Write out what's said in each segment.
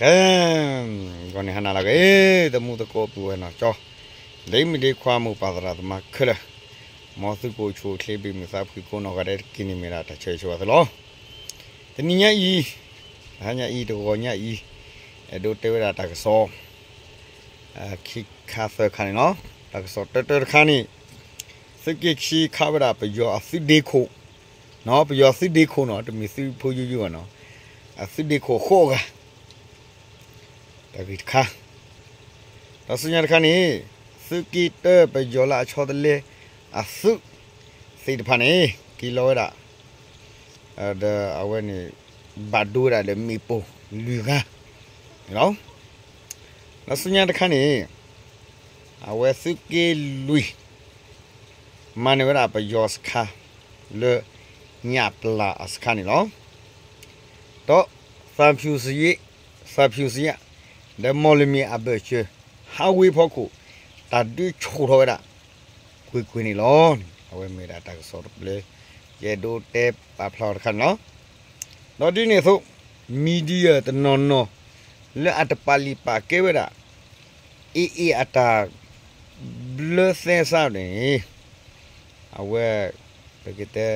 ကဲ, ဂီၤန့ၣ်ဟါနၤလၢအဂ့ၤ, သမူသကိးပုၢ်ဝဲၢ်နီၢ်ကၠီ, ဒ့မုၣ်ဒ့ခွါမိၢ်ပၢ်သရၣ်သမါခဲလၢာ်, မ်သုကအိၣ်ဆူၣ်အိၣ်ချ့ဘၣ်မုာ်သးဖှံကိးနီၢ်ဂၤဒဲးတက့ၢ်န့ၣ် မ့ၢ်ဒၣ်တၢ်ဆၢဂ့ၤဆၢဝါသုလီၤ. တနံၤညါအံၤ, တဟါညါအံၤ တဂီၤညါအံၤ, အဲၣ်ဒိးတဲဝဲဒၣ်တၢ်ကစီၣ် ခံခါသၢခါန့ၣ်လီၤ. တၢ်ကစီၣ်တၢတၢတခါန့ၣ်, သုးက့ခံခးဝဲဒၣ်ပယီၤအသုးဒ့ခိၣ်, ပယီၤသုးဒ့ခိၣ်နီၤ, တမ့ၢ်သုးဖိယိယိဘၣ်နီၤ, အသုးဒ့ခိၣ်ဃိးဂၤ, တၢ်ဂ့ၢ်တခါ, ဒီးဆူညါတခါန့ၣ်, သုးက့တၢပယီၤလၢအဆီတလဲအသုးသ့ၣ်တဖၣ်န့ၣ် က့ၤလီၤဝဲဒၣ် ဒီးအဝဲန့ၣ် ဘၣ်ဒိဝဲဒၣ်လၢမ့ၣ်ပိၢ်လွံၢ်ဂၤန့ၣ်လီၤ. ဒီးဆူညါတခါန့ၣ်, အဝဲသုးက့လွံၢ် မၤန့ၢ်ဝဲဒၣ်ပယီၤစခါ လၢညၣ်ပျၢ်အစခါန့ၣ်လီၤ. ဒီးသၣ်ဖၠူၣ်စယ့, သၣ်ဖၠူၣ်စယ့, ဒီးမီၢ်လမံၤအဘၢၣ်စၢၤ ဟးဝ့ၤဖီခိၣ် တၢ်ဒုးဆူၣ်ထီၣ်ဝဲဒၣ် ကွ့ၢ်ကွ့ၢ်န့ၣ်လီၤ. အဝဲမ့ၢ်ဒၣ်တၢ်ကစီၣ်တဖျၢၣ် ယအဲၣ်ဒိးတဲပာ်ဖျါအီၤတခါန့ၣ်လီၤ. ဒီးဒ်န့ၣ်အသိး media တနီၤနီၤ လၢအတပာ်လုၢ်ပာ်ကဲဝဲဒၣ် AA အတၢ်ဘျၢသဲစးန့ၣ်, အဝဲ ပကတဲ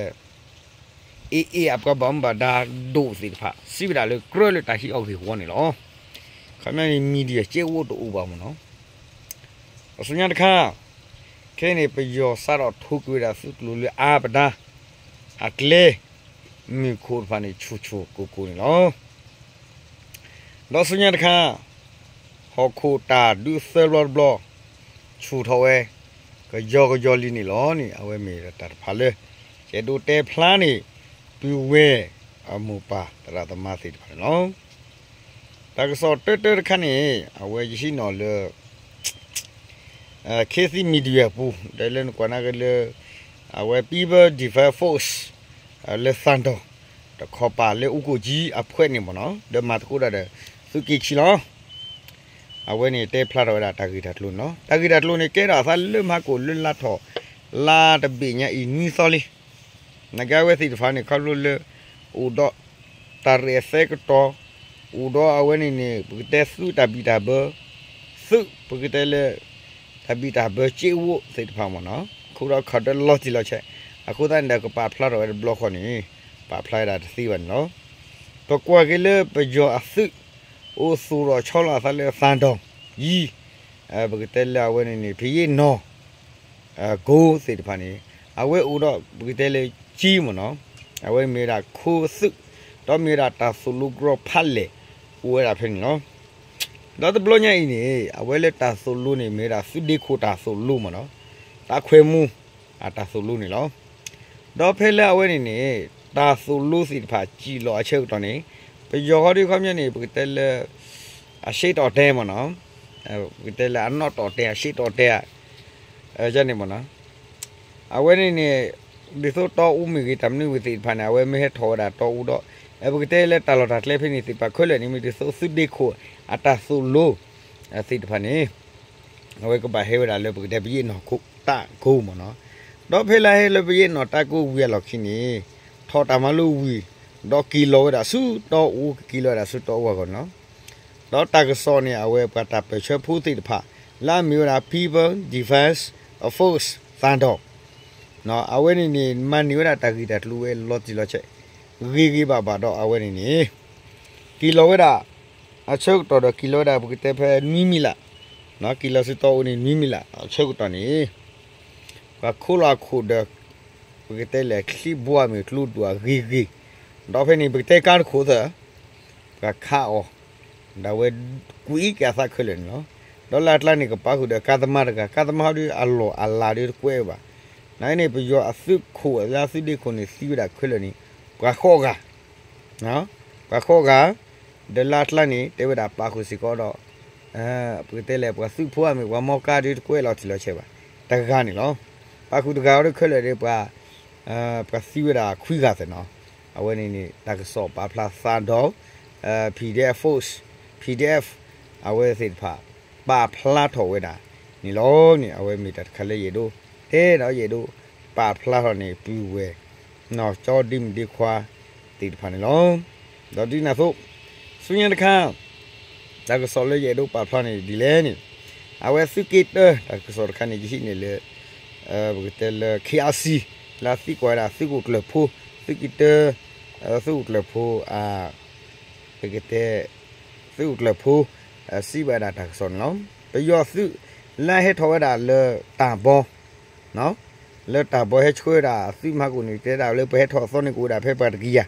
AA အပှၤဘၣ်မူဘၣ်ဒါဒိၣ်သ့ၣ်တဖၣ် စံးဝဲဒၣ်လၢကြၢးလၢတၢ်ဟံးအီၤဂ့ၢ်ဝီန့ၣ်လီၤ. ခီပညီန့ၣ် media ကဲအိၣ်တအိၣ်ဘၣ်မ့ၢ်နီၤ. အဆူညါတခါ, ခဲအံၤန့ၣ် ပယီၤစးထီၣ်ထိးကွံာ်ဝဲဒၣ်သုးကျိၤလၢအါပဒါ အကျဲ မုၢ်ခိၣ်တဖၣ်န့ၣ် ဆူၣ်ဆူၣ်ကိၢ်ကိၢ်န့ၣ်လီၤ. ဒီးဆူညါတခါ, ဟီၣ်ခိၣ်တၢ်ဒုးသၢဘျီတဘျီ ဆူၣ်ထီၣ်ဝဲ ကယီကယီလံန့ၣ်လီၤန့ၣ် အဝဲမ့ၢ်တၢ်တဖၣ်လၢ ယအဲၣ်ဒိးတဲဖျါန့ၢ် ပုၢ်ဝဲၢ်အမိၢ်ပၢ်သရၣ်သမါသ့ၣ်တဖၣ်န့ၣ်လီၤ. တၢ်ကစီၣ်တၢတၢတခါန့ၣ် အဝဲယဟံးန့ၢ်လၢ ခ့သံ media ပူၤ ဒီးလၢနကွၢ်နၢ်က့ၤလၢ အဝဲ People Defense Force လၢသၣ်တီၢ် တခီပၤလၢအူကိၣ်ကၠံအဖှဲးန့ၣ်မ့ၢ်နီၤ ဒီးမၤသကိးတၢ်ဒီး သုးက့ခံလီၤ. အဝဲန့ၣ်တဲဖျါထီၣ်ဝဲဒၣ်တၢ်ဂ့ၢ်တၢ်ကျိၤန့ၣ်လီၤ. တၢ်ဂ့ၢ်တၢ်ကျိၤန့ၣ် ကဲထီၣ်အသးလၢမဟါကိၣ်လၢလါထီၣ် လါတဘ့ၣ်ညါအံၤနွံသီလံ. နာ်က့အဝဲသ့ၣ်တဖၣ်န့ၣ် ခီဖျိလၢ အိၣ်ဒီးတၢ်ရဲၣ်သဲကတီၤ, အိၣ်ဒီးအဝဲန့ၣ်န့ၣ် ပကတဲသုးတၢ်ဘံၣ်တၢ်ဘၢ, သုးပကတဲလၢ တၢ်ဘံၣ်တၢ်ဘၢစ့အိၣ်သ့ၣ်တဖၣ်မ့ၢ်နီၤ ခူၣ်ဒီးခီၣ်ဒီးလီၤတံၢ်လီၤဆဲး, အဃိသတးန့ၣ်ဒီး ကပာ်ဖျါထီၣ်ဝဲတဘျီဃီန့ၣ် ပာ်ဖျါဝဲဒၣ်တသ့ဘၣ်န့ၣ်လီၤ. ပကွၢ်က့ၤလၢပယီၤအသုး အိၣ်သူၣ်ထီၣ်ဆီလီၤအသးလၢသၣ်တီၢ်ယံၤ, ပကတဲလၢအဝဲန့ၣ်န့ၣ် ဖယ့ၣ်နီၤ ကိသ့ၣ်တဖၣ်န့ၣ် အဝဲအိၣ်ဒီးပကတဲလၢကၠံမ့ၢ်နီၤ, အဝဲမ့ၢ်ဝဲဒၣ်ခိသုး, ဒီးမ့ၢ်ဝဲဒၣ်တၢ်သိၣ်လိကရီဖးလဲၢ်အိၣ်ဝဲဒၣ်ဖဲန့ၣ်လီၤ. ဒီးတဘျီညါအံၤန့ၣ် အဝဲလၢတၢ်သိၣ်လိန့ၣ် မ့ၢ်ဝဲဒၣ်သုးဒ့ခိၣ်တၢ်သိၣ်လိမ့ၢ်နီၤ, တၢ်ခွဲးမူအတၢ်သိၣ်လိန့ၣ်လီၤ. ဒီးဖဲလၢအဝဲန့ၣ်န့ၣ် တၢ်သိၣ်လိသ့ၣ်တဖၣ်စံၣ်လီၤအဆၢကတီၢ်န့ၣ် ပယီၤဃီဒ်ခီပညီန့ၣ် ပကတဲလၢ အရှေ့တောင်တိုင်းမ့ၢ်နီၤ, ပကတဲလၢအနောက်တောင်တိုင်း အရှေ့တောင်တိုင်း န့ၣ်မ့ၢ်နီၤ, အဝဲန့ၣ်န့ၣ် ဒ်သိးတီအူမ့ၢ်ဂ့ၤ တၢ်မနုၤဂ့ၤသ့ၣ်တဖၣ်န့ၣ် အဝဲမ့ၢ်ဟဲထီၣ်ဝဲဒၣ်တီအူဒီး ပကတဲလၢတၢ်လီၢ်တၢ်ကျဲဖဲန့ၣ်သ့ၣ်တဖၣ်ခဲလၢာ်န့ၣ် မ့ၢ်ဒ်သိးသုးဒ့ခိၣ်အတၢ်သိၣ်လိသ့ၣ်တဖၣ်န့ၣ် အဝဲကဘၣ်ဟဲဝဲဒၣ်လၢပကတဲပယ့ၣ်နီၢ်ခိတၢ်ကိမ့ၢ်နီၤ. ဒီးဖဲလၢဟဲလၢပယ့ၣ်နီၢ်တၢ်ကိဝံၤအလီၢ်ခံန့ၣ် ထီၣ်တၢ်မၤလိဝံၤ ဒီးက့ၤလီၤဝဲဒၣ်ဆူတီအူ ကက့ၤလီၤဝဲဒၣ်ဆူတီအူအဂီၢ်န့ၣ်လီၤ. ဒီးတၢ်ကစီၣ်န့ၣ် အဝဲပှၤတၢ်ပၢၢ်ဆၢဖိသ့ၣ်တဖၣ် လၢအမ့ၢ်ဝဲဒၣ် People Defense Force သၣ်တီၢ် အဝဲန့ၣ်န့ၣ် မၤန့ၢ်ဝဲဒၣ်တၢ်ဂ့ၢ်တၢ်ကျိၤဝဲလီၤတံၢ်လီၤဆဲး ဂ့ၤဂ့ၤဘၣ်ဘၣ်ဒီးအဝဲန့ၣ်န့ၣ် က့ၤလီၤဝဲဒၣ် အဆၢကတီၢ်ဒီးက့ၤလီၤဝဲဒၣ် ပကတဲဖဲနွံမံၤလး, က့ၤလီၤဆူတီအူန့ၣ် နွံမံၤလး အဆၢကတီၢ်န့ၣ် ပှၤခိးလီၤအခိၣ်ဒီး ပကတဲလဲၣ်ချံဘှီမ့ၢ်ကျိဒွးဂ့ၤဂ့ၤ, ဒီးဖဲန့ၣ် ပကတဲကါတခိၣ်သၢ ပှၤခးအီၤ ဒၣ်ဝဲကွံာ်က့ၤအသးခဲလၢာ်န့ၣ်လီၤ. ဒီးလၢအကျါန့ၣ် ကပာ်ဃုာ်ဒီးကါသမါတဂၤ ကါသမါဟီဒ်အလီၢ်အလၤဒ်တကွဲးဘၣ်. နာ်က့န့ၣ် ပယီၤအသုးခိၣ်လၢအသုးဒ့ခိၣ်န့ၣ် သံဝဲဒၣ်ခဲလၢာ်န့ၣ် ပှၤဃိးဂၤ ပှၤဃိးဂၤ, ဒီးလၢအကျါန့ၣ် တဲဝဲဒၣ်ပာ်ဃုာ်စ့ၢ်ကီးဒီး ပကတဲလဲၣ် ပှၤသုးဖိအမ့ၢ်ပှၤမီကါဒ်တကွဲးလီၤတံၢ်လီၤဆဲးဘၣ် တဂၤန့ၣ်လီၤ. ပာ်ဃုာ်တဂၤအီၤဒ်ခဲလၢာ်ဒီးပှၤ ပှၤသံဝဲဒၣ်ခွံဂၤသ့ၣ်နီၤ. အဝဲန့ၣ်န့ၣ် တၢ်ကစီၣ်ပာ်ဖျါသးဒီး PDF Force, PDF အဝဲသ့ၣ်တဖၣ် ပာ်ဖျါထီၣ်ဝဲဒၣ်န့ၣ်လီၤန့ၣ် အဝဲမ့ၢ်တၢ်တခါလၢယအဲၣ်ဒိးတဲဒီးယအဲၣ်ဒိးပာ်ဖျါထီၣ်န့ၣ် ပုၢ်ဝဲၢ် နီၢ်ကၠီဒ့မုၣ်ဒ့ခွါသ့ၣ်တဖၣ်န့ၣ်လီၤ. ဒီးဒ်န့ၣ်အသိး ဆူညါတခါ တၢ်ကစီၣ်လၢယအဲၣ်ဒိးပာ်ဖျါန့ၣ်ဒ်လဲၣ်န့ၣ်, အဝဲသုးက့တၢ တၢ်ကစီၣ်တခါန့ၣ် ယဟံးန့ၢ်လၢ ပကတဲလၢ ခ့အါစံ လၢအသံကွၢ်ဝဲဒၣ်သုးခိၣ်ကျၢၢ်ဖိ, သုးက့တၢ သုးခိၣ်ကျၢၢ်ဖိ ပကတဲ သုးခိၣ်ကျၢၢ်ဖိ စံးဘၣ်ဝဲဒၣ်တၢ်ကစီၣ်န့ၣ်လီၤ. ပယီၤသုး လၢဟဲထီၣ်ဝဲဒၣ်လၢတၢ်ဘီ လၢတၢ်ဘီဟဲဆှၢဝဲဒၣ်အသုးမၤကိၣ်န့ၣ် တဲဒၣ်လၢပဟဲထီၣ်အသီန့ၣ်ကအိၣ်ဝဲဒၣ်ဖဲပှၤတကယၤ,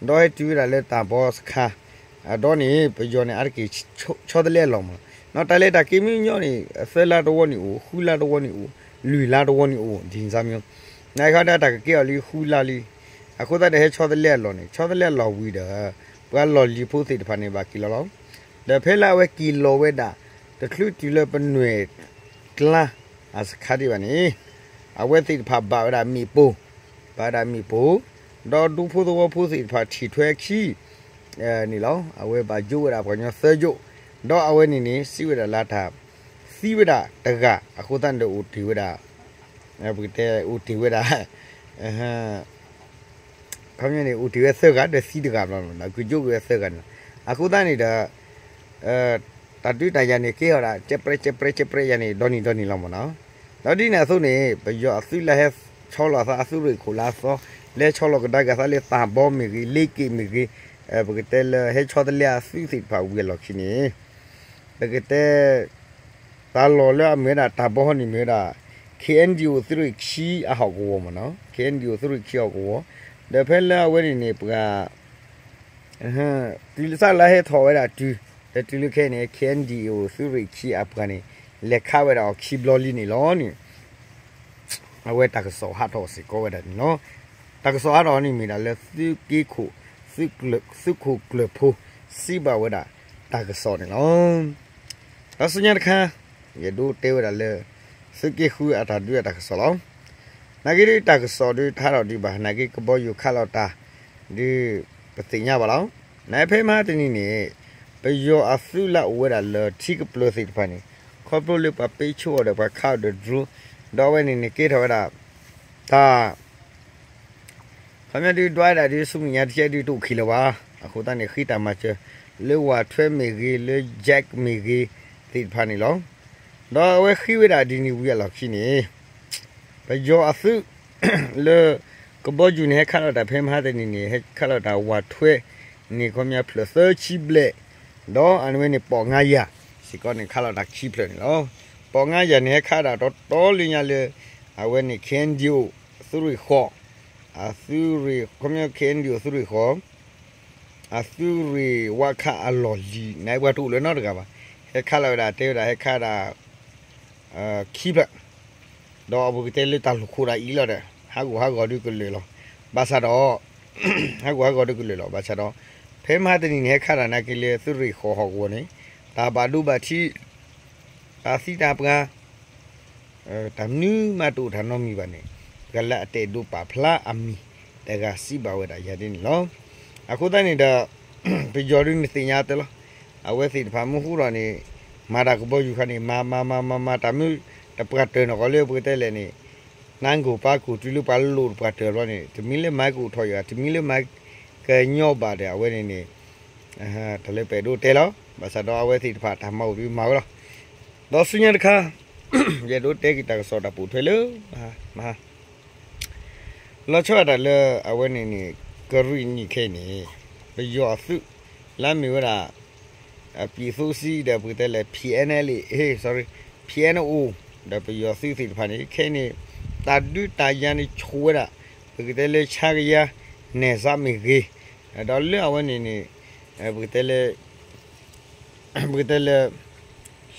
ဒီးဟဲတုၤဝဲဒၣ်လၢတၢ်ဘီစခါ, ဒီးန့ၣ် ပယီၤန့ၣ်အါတက့ၢ်ဆီတလဲအလီၢ်မး, နီၢ်တၢ်လဲၤတၢ်က့ၤမုၢ်ကညီန့ၣ် သၢလါတဝီန့ၣ်အိၣ်, ဃုလါတဝီန့ၣ်အိၣ်, လွံၢ်လါတဝီန့ၣ်အိၣ် ဒ်န့ၣ်မး, နခီဒၣ်တၢ်ကကဲအီၤလံဃုလါလံ, အဃိသတးဒီးဟဲဆီတလဲအလီၢ်န့ၣ် ဆီတလဲအလီၢ်ဝံၤဒီး ပှၤလီၢ်လံၤဖိသ့ၣ်တဖၣ်န့ၣ် ဘၣ်က့ၤလီၤလီၤ. ဒီးဖဲလၢအဝဲက့ၤလီၤဝဲဒၣ် တချုးတုၤလၢပနွဲၣ်ကျါ အစခါဒံးဘၣ်န့ၣ် အဝဲသ့ၣ်တဖၣ်ဘၣ်ဝဲဒၣ်မ့ၣ်ပိၢ်, ဘၣ်ဝဲဒၣ်မ့ၣ်ပိၢ်, ဒီးဒူဖိသဝီဖိသ့ၣ်တဖၣ်ထံၣ်ထွဲအခံ န့ၣ်လီၤ. အဝဲဘၣ်ယိးဝဲဒၣ်ပှၤကညီသၢယိး, ဒီးအဝဲန့ၣ်န့ၣ် စံးဝဲဒၣ်လၢတၢ်သံဝဲဒၣ်တဂၤ အဃိသတးန့ၣ်ဒီးအိၣ်တ့ၢ်ဝဲဒၣ် ပကတဲအိၣ်တ့ၢ်ဝဲဒၣ် ခီပညီန့ၣ် အိၣ်တ့ၢ်ဝဲသၢဂၤ ဒီးသံတဂၤဘျီလီၤ, ကယိးက့ၤဝဲသၢဂၤန့ၣ်လီၤ. အဃိသတးန့ၣ်ဒီး တၢ်ဒုးတၢ်ယၤန့ၣ် ကဲထီၣ်ဒၣ် ကဲပြဲ ကဲပြဲ ကဲပြဲယၤန့ၣ် ဒီနံၤဒီနံၤလီၤမးနီၤ. ဒီးဒ်န့ၣ်အသိးန့ၣ် ပယီၤအသုးလၢဟဲဆီလီၤအသးအသုးရ့ၣ်ခိၣ်လၢအသီ, လၢဟဲဆီလီၤကဒါက့ၤအသးလၢတၢ်ဘီမ့ၢ်ဂ့ၤ, လ့က့ၣ်မ့ၢ်ဂ့ၤ, ပကတဲလၢဟဲဆီတလဲအသုးသ့ၣ်တဖၣ်ဝံၤအလီၢ်ခံန့ၣ် ပကတဲ တၢ်လီၢ်လၢအမ့ၢ်ဝဲဒၣ်တၢ်ဘီဟီန့ၣ်မ့ၢ်ဝဲဒၣ် ခ့ၣ်အဲၣ်ယူၣ် သုးရ့ၣ်ခံအဟီၣ်ကဝီၤမးနီၤ, ခ့ၣ်အဲၣ်ယူၣ် သုးရ့ၣ်ခံအဟီၣ်ကဝီၤ, ဒီးဖဲလၢအဝဲန့ၣ်န့ၣ် ပှၤ တုၤလၢစးလၢဟဲထီၣ်ဝဲဒၣ်တုၤ ဒီးတုၤလၢခဲအံၤန့ၣ် ခ့ၣ်အဲၣ်ယူၣ် သုးရ့ၣ်ခံအပှၤန့ၣ် လဲၤခးဝဲဒၣ်အီၤခံဘျီလံန့ၣ်လီၤန့ၣ် အဝဲတၢ်ကစီၣ်ဟးထီၣ်စ့ၢ်ကီးဝဲဒၣ်န့ၣ်လီၤ. တၢ်ကစီၣ်ဟးထီၣ်န့ၣ်မ့ၢ်ဒၣ်လၢသုးက့ခိၣ် သုးခိၣ်ကျၢၢ်ဖိ စံးဘၣ်ဝဲဒၣ်တၢ်ကစီၣ်န့ၣ်လီၤ. ဒီးဆူညါတခါ ယအဲၣ်ဒိးတဲဝဲဒၣ်လၢ သုးက့ဃုအတၢ်ဒုးအတၢ်ကစီၣ်လီၤ. နာ်က့ဒုးတၢ်ကစီၣ်ဒုးတဟးထီၣ်ဒံးဘၣ်, နာ်က့ကဘီယူၤခးလီၤတၢ် ဒုးပသ့ၣ်ညါဘၣ်လီၤ. နဖဲမဟါတနံၤန့ၣ် ပယီၤအသုးလၢအအိၣ်ဝဲဒၣ်လၢထံကပျၢၤသ့ၣ်တဖၣ်န့ၣ် ခီဖျိလၢပှၤပ့ဆိအီၤဒီးပှၤခးအီၤဒီး drone, ဒီးအဝဲန့ၣ်န့ၣ်ကဲထီၣ်ဝဲဒၣ် တၢ် ခီပညီဒုးဒွးဒၣ်ဒုးဆူမဲာ်ညါတကဲဒုးတအိၣ်ခံလၢၤဘၣ်. အဃိသတးန့ၣ် ဃ့တၢ်မၤစၢၤ လၢဝၤထွဲမ့ၢ်ဂ့ၤ လၢ Jack မ့ၢ်ဂ့ၤ သ့ၣ်တဖၣ်န့ၣ်လီၤ. ဒီးအဝဲဃ့ဝဲဒၣ်ဒ်န့ၣ်ဝံၤအလီၢ်ခံန့ၣ် ပယီၤအသုး လၢ ကဘီယူၤန့ၣ် ဟဲခးလီၤတၢ်ဖဲမဟါတနံၤန့ၣ် ဟဲခးလီၤတၢ်ဝၤထွဲန့ၣ် ခီပညီဖျၢၣ်သၢဆံဘျဲၣ်, ဒီးအဝဲန့ၣ် ပိာ်ငါးရာ စ့ၢ်ကီးန့ၣ် ခးလီၤတၢ်ခံဖျၢၣ်န့ၣ်လီၤ. ပိာ်ငါးရာန့ၣ် ဟဲခးဒၣ်တီတီလၢညါလၢ အဝဲန့ၣ် ခ့ၣ်အဲၣ်ယူၣ် သုးရ့ၣ်ဃီၤ, အသုးရ့ၣ် ခီပညီ ခ့ၣ်အဲၣ်ယူၣ် သုးရ့ၣ်ဃီၤ အသုးရ့ၣ်ဝးခးအလီၢ်လံၤန့ၣ် ပှၤတအိၣ်လၢၤနီတဂၤဘၣ်. ဟဲခးလီၤဝဲဒၣ် တဲဝဲဒၣ် ဟဲခးဒၣ် ခံဖျၢၣ်, ဒီးအပူၤကတဲလၢတၢ်လိာ်ခိၣ်ဒၣ်အံၤလီၤဒီး ဟးဂူာ်ဟးဂီၤဒုးကလုာ်လီၤ. ဘၣ်ဆၣ်ဒီး ဟးဂူာ်ဟးဂီၤဒုးကလုာ်လီၤ. ဘၣ်ဆၣ်ဒီး ဖဲမဟါတနံၤန့ၣ် ဟဲခးဒၣ်နာ်က့လၢသုးရ့ၣ်ဃီၤဟီၣ်ကဝီၤန့ၣ် တၢ်ဘၣ်ဒိဘၣ်ထံး တၢ်သံတၢ်ပှၢ် တၢ်မနုၤမးတအိၣ်တၢ်နီတမံၤဘၣ်န့ၣ် ပှၤလၢအတအဲၣ်ဒိးပာ်ဖျါအမံၤတဂၤစံးဘၣ်ဝဲဒၣ်ယၤဒ်န့ၣ်လီၤ. အဃိသတးန့ၣ်ဒီး ပယီၤဒုးနသ့ၣ်ညါတၢ်လီၤ. အဝဲသ့ၣ်တဖၣ်မ့ၢ်ဟူထီၣ်န့ၣ် မၤတၢ်ကဘီယူၤခါန့ၣ် မၤမၤမၤမၤမၤ တၢ်မ့ၢ်တပှၤတၢၢ်နီၢ်ကီၢ်လၢပကတဲလဲၣ်န့ၣ် နၢ်ကိၣ်ပၢ်ကိၣ်တုၤလၢပှၤလိၣ်တပှၤတၢၢ်ဘျီန့ၣ် တမံၤလၢမၤကအိၣ်ထီၣ်ယၤ တမံၤလၢမၤကညီဘၣ်ဒီး အဝဲန့ၣ်န့ၣ် တၢ်လၢပအဲၣ်ဒိးတဲလီၤ. ဘၣ်ဆၣ်ဒီးအဝဲသ့ၣ်တဖၣ်တၢ်မၤအိၣ်ဒုးမၤဝဲလီၤ. ဒီးဆူညါတခါ ယအဲၣ်ဒိးတဲက့ၤတၢ်ကစီၣ်တၢ်ပိာ်ထွဲလၢ မဟါ လီၤဆီဒၣ်တၢ်လၢအဝဲန့ၣ်န့ၣ် ကရံၣ်နံၣ်ခဲအံၤန့ၣ် ပယီၤအသုး လၢအမ့ၢ်ဝဲဒၣ် ပံၣ်သိစံဒီးပကတဲလဲၣ် P N L A, sorry, P N O ဒီးပယီၤသုးသ့ၣ်တဖၣ်န့ၣ် ခဲအံၤန့ၣ် တၢ်ဒုးတၢ်ယၤန့ၣ်ဆူၣ်ဝဲဒၣ် ပကတဲလၢဆါကယၤ နဲၣ်စးမ့ၢ်ဂ့ၤ, ဒီးလၢအဝဲန့ၣ်န့ၣ် ပကတဲလၢ ပကတဲလၢ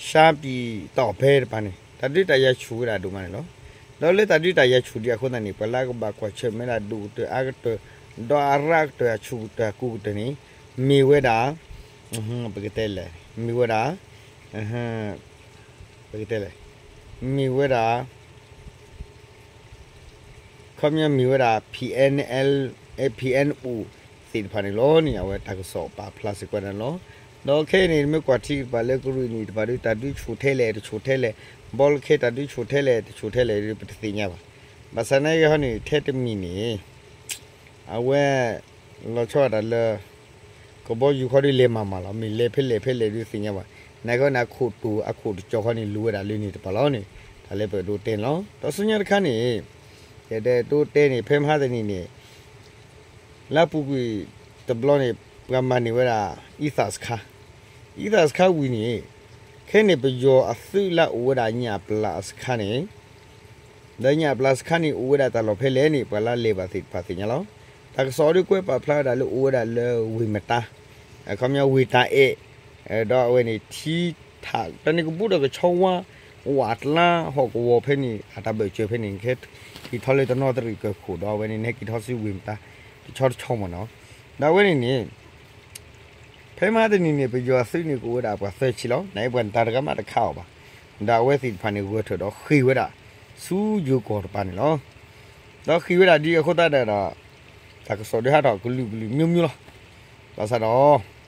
ရှမ်းပြည်တောင်ဘက်တဖၣ်န့ၣ် တၢ်ဒုးတၢ်ယၤဆူၣ်ဝဲဒၣ်ဒိၣ်မးန့ၣ်လီၤ. ဒီးလၢတၢ်ဒုးတၢ်ယၤဆူၣ်ဒံးအဃိသတးန့ၣ် ပှၤလၢအကဘၣ်ကွၢ်ဆၢၣ်မဲာ်ဒၣ်ဒိၣ်ကတၢၢ်အါကတၢၢ် ဒီးအရၣ်ကတၢၢ်အဆူၣ်ကတၢၢ်အကူကတၢၢ်န့ၣ် မ့ၢ်ဝဲဒၣ် ပကတဲလဲၣ် မ့ၢ်ဝဲဒၣ် ပကတဲလဲၣ် မ့ၢ်ဝဲဒၣ် ခီပညီမ့ၢ်ဝဲဒၣ် P N L, P N O သ့ၣ်တဖၣ်န့ၣ်လီၤန့ၣ် အဝဲတၢ်ကစီၣ်ပာ်ဖျါစ့ၢ်ကီးန့ၣ်လီၤ. ဒီးခဲအံၤန့ၣ် မ့ၢ်ကွၢ်ထံကပၤလၢကရံၣ်နံၣ်တဖၣ်ဒုး တၢ်ဒုးဆူၣ်ထဲလဲၣ် တဆူၣ်ထဲလဲၣ်, ဘီလၢခဲတၢ်ဒုးဆူၣ်ထဲလဲၣ် တဆူၣ်ထဲလဲၣ်ဒုး ပတသ့ၣ်ညါဘၣ်. ဘၣ်ဆၣ်နာ်က့ဟီန့ၣ် ထဲတမံၤန့ၣ် အဝဲ လီၤဆီဒၣ်တၢ်လၢ ကဘီယူၤခီဒုးလဲၤမၤမၤလီၤ, မ့ၢ်လဲၤဖဲလဲၣ်ဖဲလဲၣ်ဒုးသ့ၣ်ညါဘၣ်. နာ်က့န့ၣ် အခိၣ်တိၤအခိၣ်တကၠီၤခီန့ၣ် လူၤဝဲဒၣ်လၢန့ၣ်တပၤလီၤန့ၣ်, တၢ်လၢပအဲၣ်ဒိးတဲန့ၣ်လီၤ. ဒီးဆူညါတခါန့ၣ် ယအဲၣ်ဒိးတဲန့ၣ် ဖဲမဟါတနံၤန့ၣ် လၢအပူၤကွံာ်တဘျီန့ၣ် ပှၤမၤန့ၢ်ဝဲဒၣ် အံသၣ်စခါ, အံသၣ်စခါဝံၤန့ၣ် ခဲန့ၣ် ပယီၤအသုးလၢအအိၣ်ဝဲဒၣ်ညၣ်ပျၢ်စခါန့ၣ် ဒီးညၣ်ပျၢ်စခါန့ၣ် အိၣ်ဝဲဒၣ်တၢ်လီၢ်ဖဲလဲၣ်န့ၣ် ပှၤလၢလဲၤဘၣ်သ့ၣ်တဖၣ်သ့ၣ်ညါလီၤ. တၢ်ကစီၣ်ဒုးကွဲးပာ်ဖျါဝဲဒၣ်လၢအိၣ်ဝဲဒၣ်လၢဝ့ၢ်မတါ, အခီပညီဝ့ၢ်တၢ်အဲၣ်, ဒီးအဝဲန့ၣ်ထံထး တၢ်န့ၣ်ကဘူးဒီးကဆီဝါ အိၣ်အကျါဟီၣ်ကဝီၤဖဲန့ၣ် အတၢ်ဘၢၣ်စၢၤဖဲန့ၣ် ကဲထံၣ်ထီၣ်လၢတနီသရံၣ်ကၢၢ်ခိၣ် ဒီးအဝဲန့ၣ် နဟဲက့ၤထီၣ်ဆူဝ့ၢ်မတါ တဆီတဆီမ့ၢ်နီၤ. ဒီးအဝဲန့ၣ်န့ၣ် ဖဲမဟါတနံၤန့ၣ် ပယီၤအသုးန့ၣ် ကအိၣ်ဝဲဒၣ်ပှၤသၢဆံလီၤ. နာ်က့ပှၤနတၢ်တဂၤမးတခါအီၤဘၣ်. ဒီးအဝဲသ့ၣ်တဖၣ်န့ၣ် ဂၢၢ်ထၢၣ်ဒီးဃ့ၢ်ဝဲဒၣ် ဆူယိၤကီၢ်တပၤန့ၣ်လီၤ. ဒီးဃ့ၢ်ဝဲဒၣ်ဒ်အဃိသတးဒီး တၢ်ကစီၣ်ဒုးဟးထီၣ်ကလုာ်ကလုာ်မျိုးမျိုးလီၤ. ဘၣ်ဆၣ်ဒီး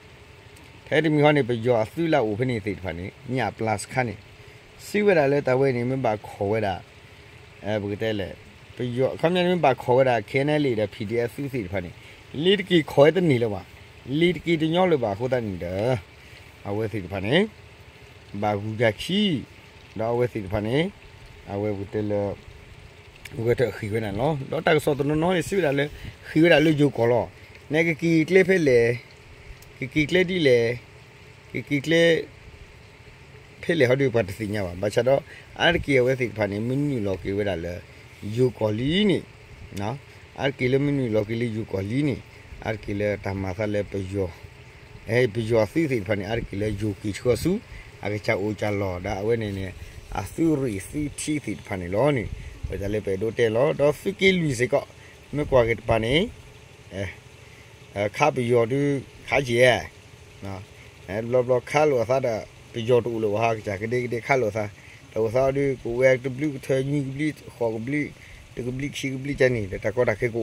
ထဲတမံၤဃီန့ၣ် ပယီၤအသုးလၢအအိၣ်ဖဲန့ၣ်သ့ၣ်တဖၣ်န့ၣ် ညၣ်ပျၢ်စခါန့ၣ် စံးဝဲဒၣ်လၢတၢ်ဝဲန့ၣ် မ့ၢ်ဘၣ်ခိးဝဲဒၣ် ပကတဲလဲၣ် ပယီၤ အခီပညီန့ၣ် မ့ၢ်ဘၣ်ခိးဝဲဒၣ် ခဲအံၤန့ၣ်လံဒီး PDF သုးသ့ၣ်တဖၣ်န့ၣ် လ့ၤတက့ၤခိးဝဲတန့ၢ်လၢၤဘၣ်, လ့ၤတက့ၤတညီလၢၤဘၣ်အဃိသတးန့ၣ်ဒီး အဝဲသ့ၣ်တဖၣ်န့ၣ် ဘၣ်ဂုၤကၢ်ခံ, ဒီးအဝဲသ့ၣ်တဖၣ်န့ၣ် အဝဲပကတဲလၢ ဂၢၢ်ထၢၣ်ဃ့ၢ်ဝဲဒၣ်န့ၣ်လီၤ. ဒီးတၢ်ကစီၣ်တနီၤနီၤန့ၣ် စံးဝဲဒၣ်လၢ ဃ့ၢ်ဝဲဒၣ်လၢယိၤကီၢ်လီၤ. နကက့ၤကျဲဖဲလဲၣ်, ကက့ၤကျဲဒ်လဲၣ်, ကက့ၤကျဲ ဖဲလဲၣ်ဟီဒုးပှၤတသ့ၣ်ညါဘၣ်. ဘၣ်ဆၣ်ဒီး အါတက့ၢ်အဝဲသ့ၣ်တဖၣ်န့ၣ် မနုာ်လီၤက့ၤဝဲဒၣ်လၢ ယိၤကီၢ်လံန့ၣ်, အါတက့ၢ်လၢမနုာ်လီၤက့ၤလၢယိၤကီၢ်လံန့ၣ် အါတက့ၢ်လၢတၢ်မၤသးလၢပယီၤ ပယီၤအသုးသ့ၣ်တဖၣ်န့ၣ် အါတက့ၢ်လၢယိၤက့ၤဆှၢဆူ အကစၢ်အိၣ်ကစၢ်လီၢ် ဒီးအဝဲန့ၣ်န့ၣ် အသုးရ့ၣ်သုးထံသ့ၣ်တဖၣ်န့ၣ်လီၤန့ၣ် ပတၢ်လၢပအဲၣ်ဒိးတဲလီၤ. ဒီးသုးက့လွံၢ်စ့ၢ်ကီး မ့ၢ်ကွၢ်က့ၤတပၤန့ၣ် ခးပယီၤဒုး ခးကဲ, ဘျီဘျီခးလိာ်အသးဒီး ပယီၤတအိၣ်လၢၤဘၣ် ကစၢ်ကဒဲကဒဲခးလိာ်အသး, တၢ်အိၣ်သးအီၤဒုး ကအိၣ်ဝဲတဘျုးကထၢ နွံကဘျံး ဃိးကဘျံး တကဘျံးခံကဘျံးကန့ၣ် ဒီးတၢ်ကီတၢ်ခဲကအိၣ်လီၤ. ဘၣ်ဆၣ်ဒီးထဲတမံၤဃီ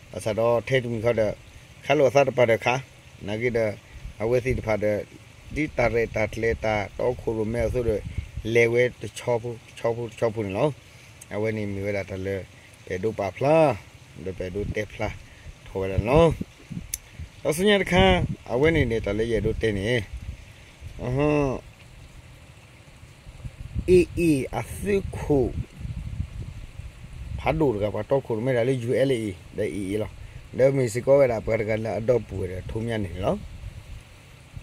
ဒီး ခးလိာ်အသးတပၤဒီးခး, နာ်က့ဒီး အဝဲသ့ၣ်တဖၣ်ဒီး ဒ်တၢ်ရဲၣ်တၢ်ကျဲၤတၢ်တီခိၣ်ရိၣ်မဲအသိးဒီး လဲၤဝဲတဆီဖိတဆီဖိတဆီဖိန့ၣ်လီၤ. အဝဲန့ၣ်မ့ၢ်ဝဲဒၣ်တၢ်လၢ ပအဲၣ်ဒိးပာ်ဖျါ ဒီးပအဲၣ်ဒိးတဲဖျါထီၣ်ဝဲဒၣ်န့ၣ်လီၤ. ဒီးဆူညါတခါ အဝဲန့ၣ်န့ၣ် တၢ်လၢယအဲၣ်ဒိးတဲန့ၣ် AA အသုးခိၣ် ဖးဒိၣ်တဂၤ ပှၤတီခိၣ်ရိၣ်မဲဒၣ်လၢ ယူၢ်အဲလ်အ့ ဒီး AA လီၤ. ဒီးမ့ၢ်စ့ၢ်ကီးဝဲဒၣ်ပှၤတဂၤလၢအဒီပုၢ်ဝဲၢ်ဒီးထိးမၠါန့ၣ်န့ၣ်လီၤ.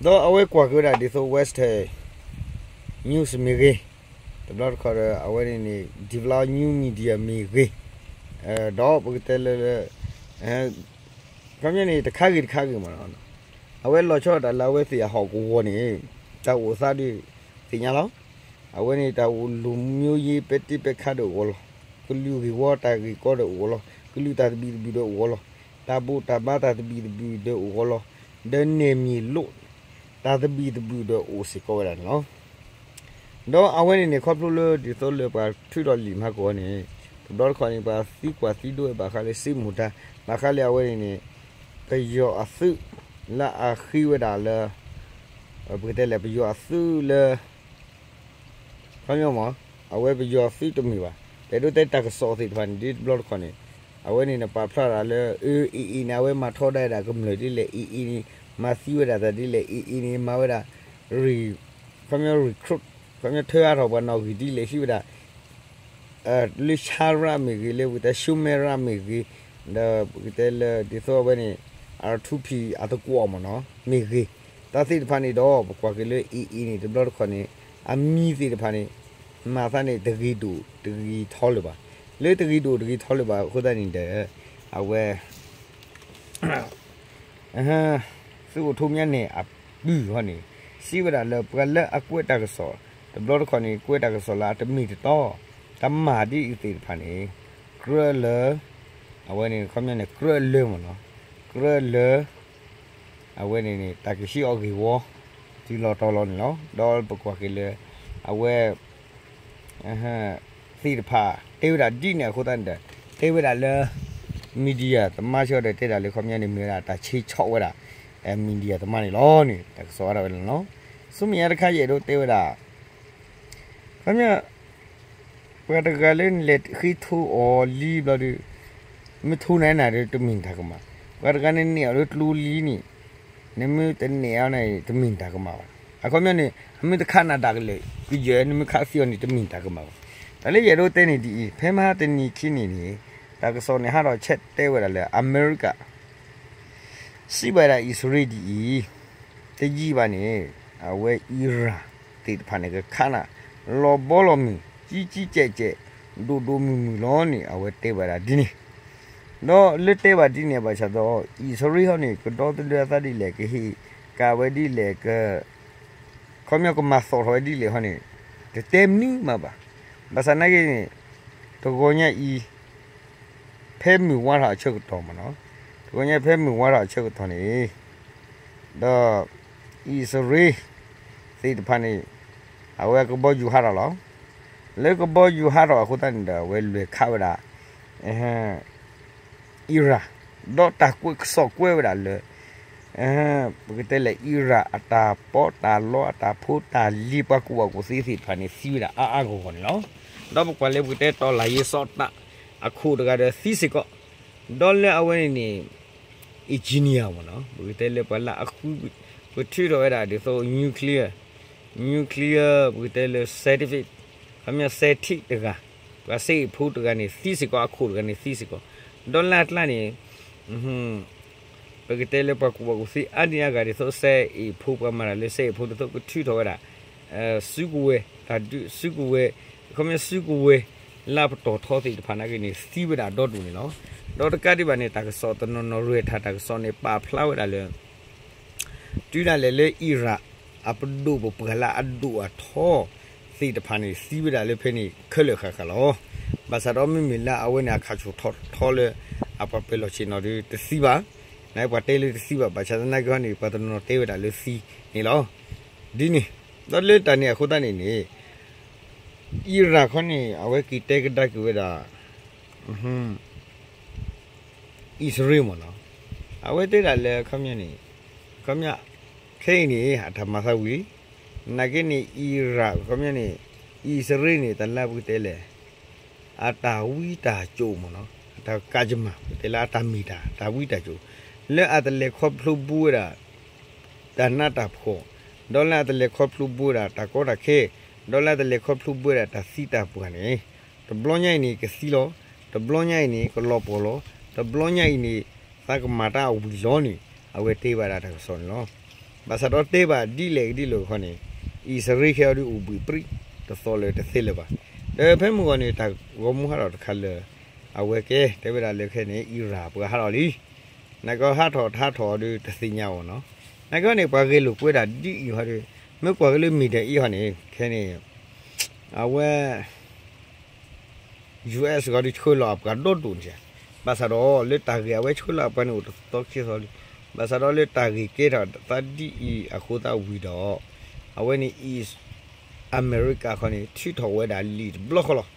ဒီးအဝဲကွၢ်က့ၤဝဲဒၣ်ဒ်သိး Western News မ့ၢ်ဂ့ၤ, တဘျီတခီၣ်ဒီး အဝဲန့ၣ်န့ၣ် Develop New Media မ့ၢ်ဂ့ၤ, ဒီးပကတဲလၢ ခီပညီန့ၣ် တခါဂ့ၤတခါဂ့ၤမ့ၢ်နီၤ, အဝဲလီၤဆီဒၣ်တၢ်လၢအဝဲသ့ၣ်အဟီၣ်ကဝီၤန့ၣ် တၢ်အိၣ်အသးဒုးသ့ၣ်ညါလီၤ. အဝဲန့ၣ်တၢ်အိၣ်လူၤမျိုးရေးပဲတ့ပဲခါဒီးအိၣ်လီၤ, ကလုာ်ဂ့ၢ်ဝီတၢ်ဂ့ၢ်ကီဒီးအိၣ်လီၤ, ကလုာ်တၢ်သဘံၣ်သဘုၣ်ဒီးအိၣ်လီၤ, တၢ်ဘူၣ်တၢ်ဘါတၢ်သဘံၣ်သဘုၣ်ဒီးအိၣ်လီၤ, ဒီးနယ်မြေလို့ တၢ်သဘံၣ်သဘုၣ်ဒီးအိၣ်စ့ၢ်ကီးဝဲဒၣ်န့ၣ်လီၤ. ဒီးအဝဲန့ၣ်န့ၣ် ခီဖျိလၢဒ်သိးလၢပှၤထုးထီၣ်လံာ်မဟါကီးန့ၣ် တဘျီတခီၣ်န့ၣ် ပှၤသံကွၢ်သံဒိးဝဲဘၣ်ဃးလၢစ့မူၤတၢ် ဘၣ်ဃးလၢအဝဲန့ၣ်န့ၣ် ပယီၤအသုး လၢအဃ့ဝဲဒၣ်လၢ ပကတဲလဲၣ် ပယီၤအသုးလၢ ခီပညီမ့ၢ် အဝဲပယီၤသုးတမ့ၢ်ဘၣ်. ပအဲၣ်ဒိးတဲတၢ်ကစီၣ်သ့ၣ်တဖၣ်န့ၣ် ဒ်တဘျီတခီၣ်န့ၣ် အဝဲန့ၣ်နပာ်ဖျါတၢ်လၢ အ့ AA န့ၣ် အဝဲမၤထီဒါဝဲဒၣ်ကမျၢၢ်ဒ်လဲၣ်, AA န့ၣ် မၤသံဝဲဒၣ်တၢ်ဒ်လဲၣ်, AA န့ၣ် မၤဝဲဒၣ် ခီပညီ recruit ခီပညီထၢအါထီၣ်ပှၤနီၣ်ဂံၢ်ဒ်လဲၣ် ဟံးဝဲဒၣ် လၢဆါရၣ်မ့ၢ်ဂ့ၤ, လၢပကတဲရှူမဲရၣ်မ့ၢ်ဂ့ၤ, ဒီးပကတဲလၢဒ်သိးအဝဲန့ၣ် R two P အသကွီၢ်မ့ၢ်နီၤ မ့ၢ်ဂ့ၤ, တၢ်သ့ၣ်တဖၣ်န့ၣ်ဒီး ပကွၢ်က့ၤလၢ AA န့ၣ် တဘျီတခီၣ်န့ၣ် အမံၤသ့ၣ်တဖၣ်န့ၣ် မၤသးန့ၣ် တဂ့ၤဒိၣ်တဂ့ၤထီလၢၤဘၣ်. လၢတဂ့ၤဒိၣ်တဂ့ၤထီလၢၤဘၣ်အဃိသတးန့ၣ်ဒီး အဝဲ သုးခိၣ်ထိးမၠါန့ၣ် အပုၢ်ဟီန့ၣ် စံးဝဲဒၣ်လၢပှၤလၢအကွဲးတၢ်ကစီၣ် တဘျီတခီၣ်န့ၣ် ကွဲးတၢ်ကစီၣ်လၢအတမ့ၢ်တတီ, တၢ်မၤဒ်အံၤသ့ၣ်တဖၣ်န့ၣ် ကြၢးလၢ အဝဲန့ၣ် ခီပညီန့ၣ် ကြၢးလၢမ့ၢ်နီၤ, ကြၢးလၢ အဝဲန့ၣ်န့ၣ် တၢ်ကဟံးအီၤဂ့ၢ်ဝီ တုၤလီၤတီၤလီၤန့ၣ်လီၤ. ဒီးပကွၢ်က့ၤလၢ အဝဲ သ့ၣ်တဖၣ် တဲဝဲဒၣ်ဒ်န့ၣ်အဃိသတးန့ၣ်ဒီး တဲဝဲဒၣ်လၢ media သမားဆၢဒီးတဲဒၣ်လၢခီပညီန့ၣ် မ့ၢ်ဝဲဒၣ်တၢ်ဆ့ဆီၣ်ဝဲဒၣ် media သမားန့ၣ်လီၤန့ၣ် တၢ်ကစီၣ်အါထီၣ်ဝဲဒၣ်န့ၣ်လီၤ. ဆူမဲာ်ညါတခါ ယအဲၣ်ဒိးတဲဝဲဒၣ် ခီပညီ ပှၤတဂၤလၢနလဲၤဃ့ထိအီၤလံဘျီဒီး မ့ၢ်ထိနၤနၤဒီးတမ့ၢ်တၢ်ကမၣ်, ပှၤတဂၤန့ၣ်နဲၣ်အီၤလၢကျိလံန့ၣ် နမ့ၢ်တနဲၣ်အီၤန့ၣ် တမ့ၢ်တၢ်ကမၣ်ဘၣ်. အခီပညီန့ၣ် အမ့ၢ်တခးနၤဒၣ်ကလဲာ် ကယဲၢ် နမ့ၢ်ခးသံအီၤန့ၣ် တမ့ၢ်တၢ်ကမၣ်ဘၣ်. တၢ်လၢယအဲၣ်ဒိးတဲန့ၣ်ဒ်အံၤ, ဖဲမဟါတနံၤခံနံၤန့ၣ် တၢ်ကစီၣ်န့ၣ် ဟးထီၣ်ဆဲးတဲဝဲဒၣ်လၢ အမဲရကၤ စံးဘၣ်ဒၣ်အံၣ်စရ့လးဒ်အံၤ, တယံာ်ဘၣ်န့ၣ် အဝဲအံရၣ်သ့ၣ်တဖၣ်န့ၣ် ကခးနၤ လီၤဘီလီၤမုၢ် ကံကံကဲးကဲး ဒိၣ်ဒိၣ်မုၢ်မုၢ်လီၤန့ၣ် အဝဲတဲဘၣ်ဒၣ်ဒ်န့ၣ်. ဒီးလၢတဲဘၣ်ဒ်န့ၣ်ဘၣ်ဆၣ်ဒီး အံၣ်စရ့လးဟီန့ၣ် ကဒီသဒၢအသးဒ်လဲၣ် ကဟ့ၣ်ကၣ်ဝဲဒ်လဲၣ် က ခီပညီကမၤသီၣ်ထီၣ်ဝဲဒ်လဲၣ်ဟီန့ၣ် တတဲမနုၤမးဘၣ်. ဘၣ်ဆၣ်နာ်က့န့ၣ် တဂီၤညါအံၤ ဖဲမုၢ်ဝါထီၣ်အဆၢကတီၢ်မ့ၢ်နီၤ, တဂီၤညါဖဲမုၢ်ဝါထီၣ်အဆၢကတီၢ်န့ၣ် ဒီး အံၣ်စရ့လးသ့ၣ်တဖၣ်န့ၣ် အဝဲကဘီယူၤဟးထီၣ်လီၤ. လၢကဘီယူၤဟးထီၣ်အဃိသတးန့ၣ်ဒီး အဝဲလဲၤခးဝဲဒၣ် အံရၣ်, ဒီးတၢ်ကွဲးကစီၣ်ကွဲးဝဲဒၣ်လၢ ပကတဲလၢအံရၣ်အတၢ်ပီးတၢ်လီအတၢ်ဖိတၢ်လံၤ ပှၤကူၣ်ဘၣ်ကူၣ်သ့သ့ၣ်တဖၣ်န့ၣ် သံဝဲဒၣ်အါအါဂီၢ်ဂီၢ်န့ၣ်လီၤ. ဒီးပကွၢ်လၢပကတဲတီၤလၤယ့စီးတၢ်အခိၣ်တဂၤဒီးသံစ့ၢ်ကီး, ဒီးလၢအဝဲန့ၣ်န့ၣ် engineer မ့ၢ်နီၤ, ပကတဲလၢပှၤလၢအဃု ပထုးထီၣ်ဝဲဒၣ်ဒ်သိး nuclear, nuclear ပကတဲလၢ scientist, ခီပညီ scientist တဂၤ, ပှၤစဲအ့ၣ်ဖိတဂၤန့ၣ်သံစ့ၢ်ကီး, အခိၣ်တဂၤန့ၣ်သံစ့ၢ်ကီး, ဒီးလၢအကျါန့ၣ် ပကတဲလၢပှၤကူၣ်ဘၣ်ကူၣ်သ့အါဒံအါဂၤဒ်သိး စဲအ့ၣ်ဖိ ပှၤမၤတၢ်လၢစဲအ့ၣ်ဖိဒ်သိး ကထုးထီၣ်ဝဲဒၣ် စုကဝဲၤ, တၢ်ဒုးစုကဝဲၤ, ခီပညီစုကဝဲၤ လၢပတီၢ်ထီသ့ၣ်တဖၣ်နာ်က့န့ၣ် သံဝဲဒၣ်ဒီဒူၣ်န့ၣ်လီၤ. ဒီးတကးဒံးဘၣ်န့ၣ် တၢ်ကစီၣ်တနီၤနီၤ ရဲၣ်ထၢၣ် တၢ်ကစီၣ်န့ၣ် ပာ်ဖျါဝဲဒၣ်လၢ တုၤဒၣ်လဲာ်လၢအံရၣ် အပဒိၣ်ပပှၢ်လၢအဒိၣ်အထီသ့ၣ်တဖၣ်န့ၣ် သံဝဲဒၣ်လၢဖဲန့ၣ်ခဲလၢာ်ဃၣ်ဃၣ်လီၤ. ဘၣ်ဆၣ်ဒီးမ့မ့ၢ်လၢအဝဲန့ၣ် အခးဆူၣ်ထီထီလၢ အပှၤပဲာ်လီၤဆ့ၣ်နီၤဒီးတသံဘၣ်. နပှၤတဲလၢတသံဘၣ်, ဘၣ်ဆၣ်သနာ်က့ဟီန့ၣ် ပှၤတနီၤတဲဝဲဒၣ်လၢသံန့ၣ်လီၤ. ဒ်န့ၣ်, ဒီးလၢတၢ်န့ၣ်အဃိသတးန့ၣ်န့ၣ် အံရၣ်ခီန့ၣ် အဝဲက့ၤတဲကဒါက့ၤဝဲဒၣ် အံၣ်စရ့လးမ့ၢ်နီၤ, အဝဲတဲဒၣ်လၢခီပညီန့ၣ်, ခီပညီ, ခဲအံၤန့ၣ် အတၢ်မၤသးဝံၤလံ. နာ်က့န့ၣ် အံရၣ် ခီပညီန့ၣ် အံၣ်စရ့လးန့ၣ် တၢ်လၢပကတဲလဲၣ် အတၢ်ဝံတၢ်စိာ်မ့ၢ်နီၤ, အတၢ်ကးကမၣ် ပကတဲလၢအတၢ်မ့ၢ်တၢ် တၢ်ဝံတၢ်စိာ် လၢအတလဲၤခီဖျိဘူးဝဲဒၣ် တၢ်နးတၢ်ဖှီၣ်, ဒီးလၢအတလဲၤခီဖျိဘူးဝဲဒၣ်တၢ်ကီတၢ်ခဲ, ဒီးလၢအတလဲၤခီဖျိဘူးဝဲဒၣ်တၢ်သံတၢ်ပှၢ်န့ၣ်, တဘျီညါအံၤန့ၣ် ကသံလီၤ, တဘျီညါအံၤန့ၣ် ကလီၤပှီၢ်လီၤ, တဘျီညါအံၤန့ၣ် သးကမၤတၢ်အဝံၤလီၤန့ၣ် အဝဲတဲဘၣ်ဒၣ်တၢ်ကစီၣ်န့ၣ်လီၤ. ဘၣ်ဆၣ်ဒီးတဲဘၣ်ဒ်လဲၣ်ဒ်လဲၣ်ခီန့ၣ် အံၣ်စရ့လးခဲအံၤဒီးအိၣ်ဘှံးပြံ တသီၣ်လၢတသ့လၢၤဘၣ်. ဒီးဖဲမုၢ်ဂီၤန့ၣ် တၢ်ဂီၤမူဟးထီၣ်တခါလၢ အဝဲကဲ တဲဝဲဒၣ်လၢခဲန့ၣ် အံရၣ်ပှၤဟးထီၣ်လံ နာ်က့ဟးထီၣ်တဟးထီၣ်အီၤဒီးတသ့ၣ်ညါအီၤနီၤ. နာ်က့န့ၣ် ပှၤဂဲၤလိာ်ကွဲဒၣ်ဒ်အံၤဟီဒီး မ့ၢ်ကွၢ်က့ၤလၢ Middle East ဟီန့ၣ် ခဲန့ၣ် အဝဲ US ဂီၤဒီးဆှၢလီၤအပှၤဒီဒိၣ်န့ၣ်, ဘၣ်ဆၣ်ဒီးလၢတၢ်ဂ့ၢ်အဝဲဆှၢလီၤအပှၤန့ၣ်အိၣ်တသီခံသီလံ. ဘၣ်ဆၣ်ဒီးလၢတၢ်ဂ့ၢ်ကဲထီၣ်သးဒ်အံၤအဃိသတးဝံၤဒီး အဝဲန့ၣ် East America ခီန့ၣ် ထုးထီၣ်ဝဲဒၣ်လံာ်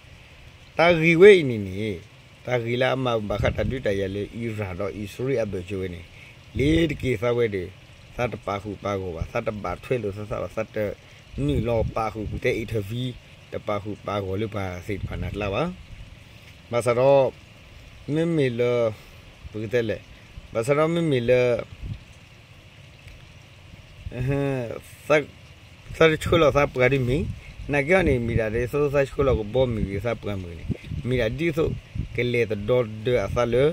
တဘျီဃီလီၤ. တၢ်ဂ့ၢ်ဝဲအံၤန့ၣ်န့ၣ် တၢ်ဂ့ၢ်လၢအမၤဘၣ်ဃးတၢ်ဒုးတၢ်ယၤလၢ အံရၣ်ဒီးအံၣ်စရ့လးအဘၢၣ်စၢၤဝဲန့ၣ် လ့ၤတက့ၤသးဝဲဒီး သးတပာ်ဃုာ်ပာ်ဂီၢ်ဘၣ်, သးတဘၣ်ထွဲလိာ်သးဘၣ်, သးတနုာ်လီၤပာ်ဃုာ် ပကတဲ interview တပာ်ဃုာ်ပာ်ဂီၢ်လၢပှၤသ့ၣ်တဖၣ်နၤကျါဘၣ်. ဘၣ်ဆၣ်ဒီး မ့မ့ၢ်လၢ ပကတဲလဲၣ်, ဘၣ်ဆၣ်ဒီးမ့မ့ၢ်လၢ သးတဆှၢလီၤသးပှၤဒ်မ့ၢ်, နာ်က့အီၤန့ၣ် မ့ၢ်ဒၣ်ဒ်သိးသးဆှၢလီၤကဘီမုၢ်ဂ့ၤသးပှၤမုၢ်ဂ့ၤန့ၣ် မ့ၢ်ဒၣ်ဒ်သိးကလဲၤသဒီဒၢအသးလၢ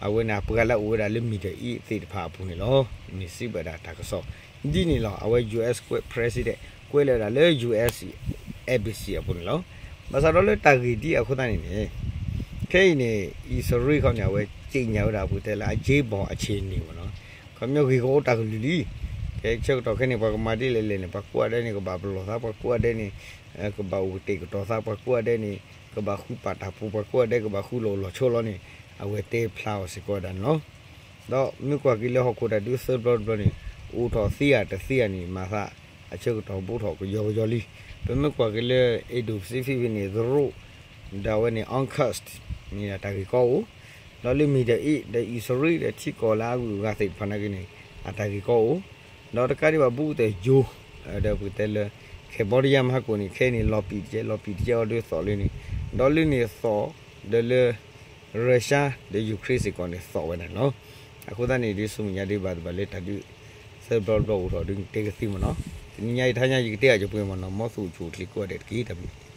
အဝဲန့ၣ်အပှၤလၢအအိၣ်ဝဲဒၣ်လၢ Middle East သ့ၣ်တဖၣ်အပူၤန့ၣ်လီၤ. မ့ၢ်စံးဘၣ်ဒၣ်တၢ်ကစီၣ် ဒ်န့ၣ်လီၤ. အဝဲ US ကွဲး president ကွဲးလီၤဝဲဒၣ်လၢ US embassy အပူၤန့ၣ်လီၤ. ဘၣ်ဆၣ်ဒီးလၢတၢ်ဂ့ၢ်ဒ်အဃိသတးန့ၣ်န့ၣ် ခဲအံၤန့ၣ် အံၣ်စရ့လးခီန့ၣ် အဝဲစံးညါဝဲဒၣ် ပကတဲလၢအ အရေးပေါ်အခြေအနေ မ့ၢ်နီၤ, ခီပညီဂ့ၢ်ကအိၣ်တၢ်ကလုၢ်လံ. ကဲဆၢကတီၢ်ခဲန့ၣ် ပှၤကမၤဒ်လဲၣ်လဲၣ်န့ၣ် ပှၤကိးဂၤဒဲးန့ၣ် ကဘၣ်ပလီၢ်သး, ပှၤကိးဂၤဒဲးန့ၣ် ကဘၣ်အိၣ်ကတဲာ်ကတီၤသး, ပှၤကိးဂၤဒဲးန့ၣ် ကဘၣ်ဃုပာ်တၢ်ပူၤ, ပှၤကိးဂၤဒဲးကဘၣ်ဃုလီၤအိၣ်လီၤဆိးလီၤန့ၣ် အဝဲတဲဖျါအီၤစ့ၢ်ကီးဝဲဒၣ်န့ၣ်လီၤ. ဒီးမ့ၢ်ကွၢ်က့ၤလၢဟီၣ်ခိၣ်တၢ်ဒုးသၢဘျီတဘျီန့ၣ် အိၣ်ထီၣ်သ့ဧါတသ့ဧါန့ၣ် မၤသးအဆၢကတီၢ်ဘူးထီၣ်ကယီကယီလံ. ပမ့ၢ်ကွၢ်က့ၤလၢ Indo-Pacific န့ၣ် သရိာ် ဒီးအဝဲန့ၣ် AUKUS န့ၣ်တၢ်ဂ့ၢ်ကီအိၣ်, ဒီးလၢ Middle East ဒီးအံၣ်စရ့လးဒီးထံကီၢ်လၢအဂုၤအဂၤသ့ၣ်တဖၣ်နာ်က့န့ၣ် အတၢ်ဂ့ၢ်ကီအိၣ်, ဒီးတကးဒံးဘၣ်ဘူးကတၢၢ်ယိၤ ဒီးပကတဲလၢ Cambodia မဟါကိၣ်န့ၣ် ခဲအံၤန့ၣ် လီၤပံာ်တကဲ လီၤပံာ်တကဲအီၤဒုးသီၣ်လၢန့ၣ်, ဒီးလၢန့ၣ်သီၣ် ဒီးလၢ Russia ဒီး Ukraine စ့ၢ်ကီးန့ၣ်သီၣ်ဝဲဒၣ်န့ၣ်လီၤ. အဃိသတးန့ၣ် ဒုးဆူမဲာ်ညါဒုးဘၣ်သ့ၣ်ဘၣ်လၢတၢ်ဒုးသ တဘျီတဘျီအိၣ်ထီၣ်ဒုးတဲကသ့မ့ၢ်နီၤ, တနံၤညါအံၤတဟါညါယကတဲအီၤကပှဲၤမ့ၢ်နီၤ, မ်သုအိၣ်ဆူၣ်အိၣ်ချ့ကိးဂၤဒဲးတက့ၢ် တၢ်ဘျုး